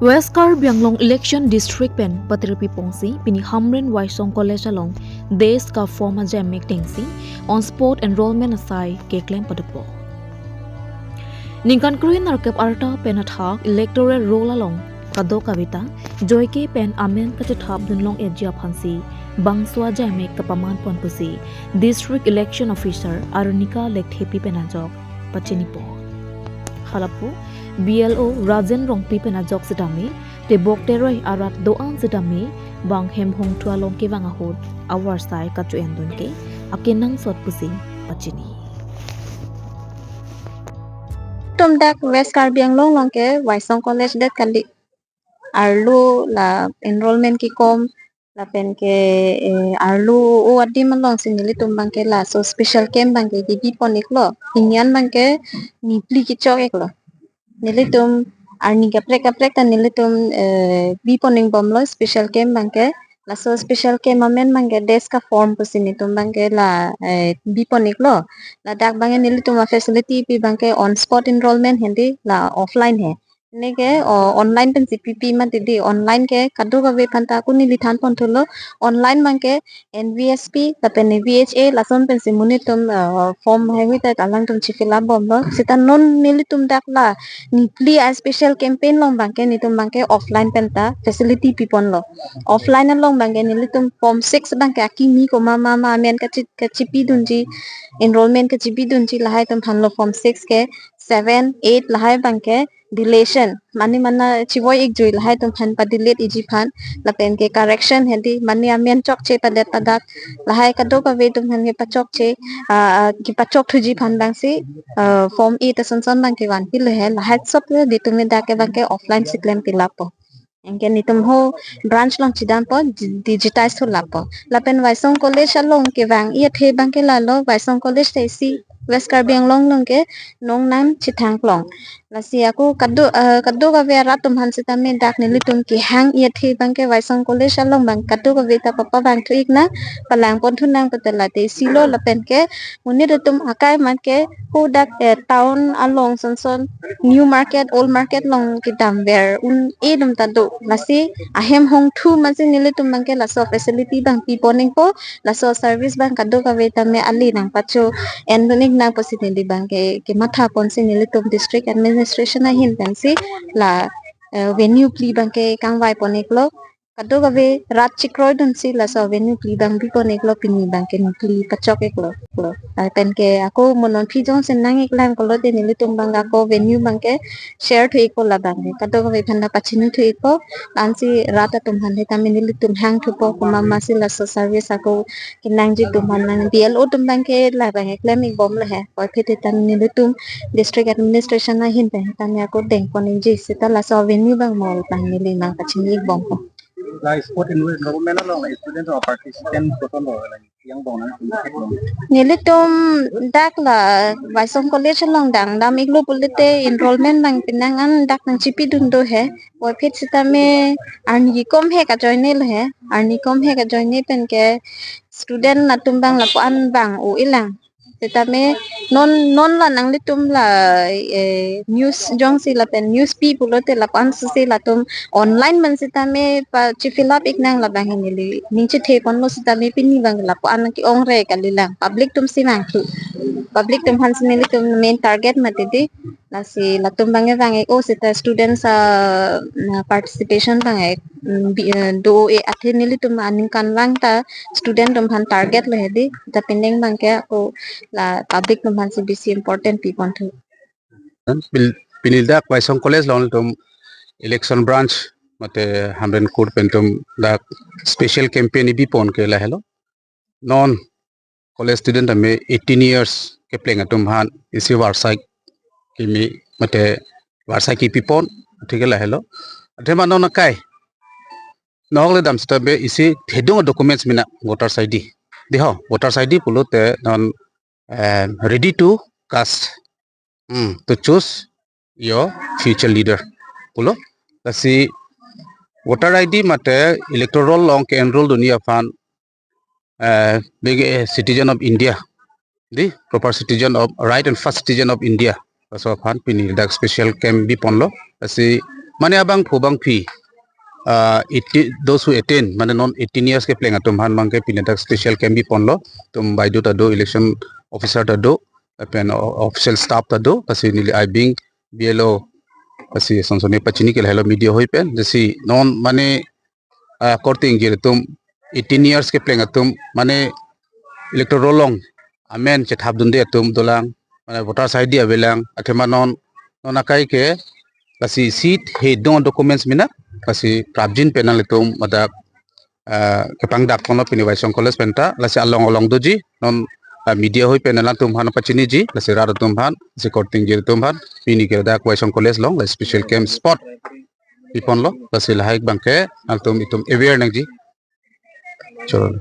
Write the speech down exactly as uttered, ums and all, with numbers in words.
West Karbi Anglong Election District pen patirpi pongsi pini Hamren Waisong College along Desh Ka Form ajai mek dengsi on spot enrollment asai keklem padopo. Ningkan krui nerkep arta pen athak electoral roll along kadokaveta joike pen amen kachethap dunlong eji aphansi bangso ajai mek kapaman pon pusi District Election Officer Arunika Lekthepi pen ajok pachinipo. Halapu B L O Rajen Rongpi pen ajok sitame tebok teroi arat do-an sitame bang hem hongthu along kevang ahut avarsai kacho-endun ke akenangsot pusi pachini. Tum dak West Karbi Anglong along ke Waisong College det kali. Arlo la enrollment kekom lapen ke, eh, arlo o adim alongsi nelitum abangke laso special camp abangke kebi pon iklo. Pini an abangke niphli kechok iklo. Nelitum arni kaprek kaprek ta nelitum, eh, bi pon ikbomlo special camp abangke. Laso special camp amen abangke Desh Ka Form pusi nelitum abangke la, eh, bi pon iklo. Ladak abangke nelitum afacility pi abangke on spot enrollment hedi, la offline he. Neke, o, online pensi pipi mati di, online ke kadokave aphanta ako neli than pon thulo. Online abangke N V S P lapen V H A lason pensi monit atum, eh, form haihui ta alangtum chi fill up bomlo. Seta non nelitum dak la niphli a special campaign along abangke nelitum abangke offline pen ta facility pi ponlo. Offline along abangke nelitum form six abangke akimi komat mama amen kachi-, kachipi dunji, enrollment kachipi dunji lahai atum aphanlo form six ke, seven, eight lahai abangke deletion, mane mana chivoi ikjui lahai atum aphan pa delete iji aphan, lapen ke correction hedi, mane amen chokche padet padak lahai kadokave atum aphan kepachokche, ah, ah, kepachok thuji aphan abangsi, ah, form eight ason son abangke vanpilo he, lahai sop le nelitum dak ke abangke offline si klem fill up po. Anke nelitum ho branch along chidampo, di-, digitize thu lapo. Lapen Waisong College along kevang i athe abangke lalo, Waisong College ta isi West Karbi Anglong along ke nongnam chithang klong. Lasi ako kado, eh, kadokave arat atum aphan sitame dak nelitum kehang i athe abangke Waisong College along abang kadokave ta papa vang thu iknang, palang pon thunang putela te isi lo lapen ke monit atum akai mat ke ho dak, eh, town along son son New Market, Old Market along kedam ver un-e atum ta do. Lasi ahem hongthu amatsi nelitum abangke laso facility abang pi pon ikpo, laso service abang kadokave tame ali nangpacho-endun iknang pusi neli abangke kematha ponsi nelitum district administration ahin pensi la, eh, venue phli abangke kangvai pon iklo. Kadokave rat chekroidunsi laso venue phli abang bi pon iklo, pini abangke niphli pachok iklo. Lapen ke ako mo non phi jongsi nang iklang pulote nelitum abang ako venue abangke share thu ikpo la abangke. Kadokave aphanta pachini thu ikpo, la-ansi rat atum aphan sitame nelitum hang thupo komat masi laso service ako kenangji atum aphan nang B L O atum abangke la abangke klem ikbomlo he. Puvoiphit sitame nelitum district administration ahin pen sitame ako deng pon ikji seta laso venue abang mo abang neli nangpachini ikbompo. La spot enrollment along la student or participant koson lo la yang bong nang tum thek long. Nelitum dak la Waisong College along dang dam iklo pulote enrollment abang penang an dak nangchipi dun do he. Puvoiphit sitame arni kom he kajoine lo he. Arni kom he kajoine pen ke student atum abang lapu-an vang-o-e lang. Sitame non, non la nanglitum la, eh, news jongsi lapen news pi pulote lapu-an sisi latum online man sitame pa chi fill up iknang la abang neli ning chethe ponlo sitame pini abang lapu-an ke-ong re kali lang, public atum si vang thu. Public atum aphan si nelitum main target mati di. Lasi latum abang vang ik-o seta students, ah, na participation abang ik, mm, bi-, eh, do-e athe nelitum aningkanvang ta student atum aphan target lo he di, ta penang abangke ako la public atum aphan si bisi important pi pon thu. Pil-, pini dak Waisong College along atum election branch mate Hamren Court pen atum dak special campaign ibi pon ke lahelo. Non college student tame eighteen years kepleng atum aphan isi varsai kimi mate varsai kipi pon, thik ke lahelo. Athe ma non akai nok le dam sitame isi thedung documents mena, voters I D. Di ho, voters I D pulote non, eh, ready to cast, hmm, to choose your future leader pulo. Lasi voter I D mate electoral along ke-enroll dunji aphan, eh, being a citizen of India, di proper citizen of right and first citizen of India, laso aphan pini dak special camp bi ponlo. Lasi mane abangphu abangphi, ah, eighteen, those who attain, mane non eighteen years kepleng atum aphan abangke pini dak special camp biponlo. Itum baideo ta do, election officer ta do, lapen o-, official staff ta do, lasi neli aibing B L O, lasi son son pachini ke lahelo media ahoi pen, lasi non mane, ah, korte ingjir atum, eighteen years kepleng atum, mane electoral roll along amen chethapdunde atum dolang, mane voters I D avelang, athema non, non akai ke, lasi seat he do documents mena, lasi prapjin pen nanglitum ladak, ah, kepangdakponlo pini Waisong College pen ta, lasi along along doji, non, ah, media ahoi pen nanglitum aphan pachiniji, lasi rat atum aphan, lasi korte ingjir atum aphan, pini ke ladak Waisong College along, lasi special camp spot biponlo, lasi lahai abangke, nanglitum itum aware nangji. Choro.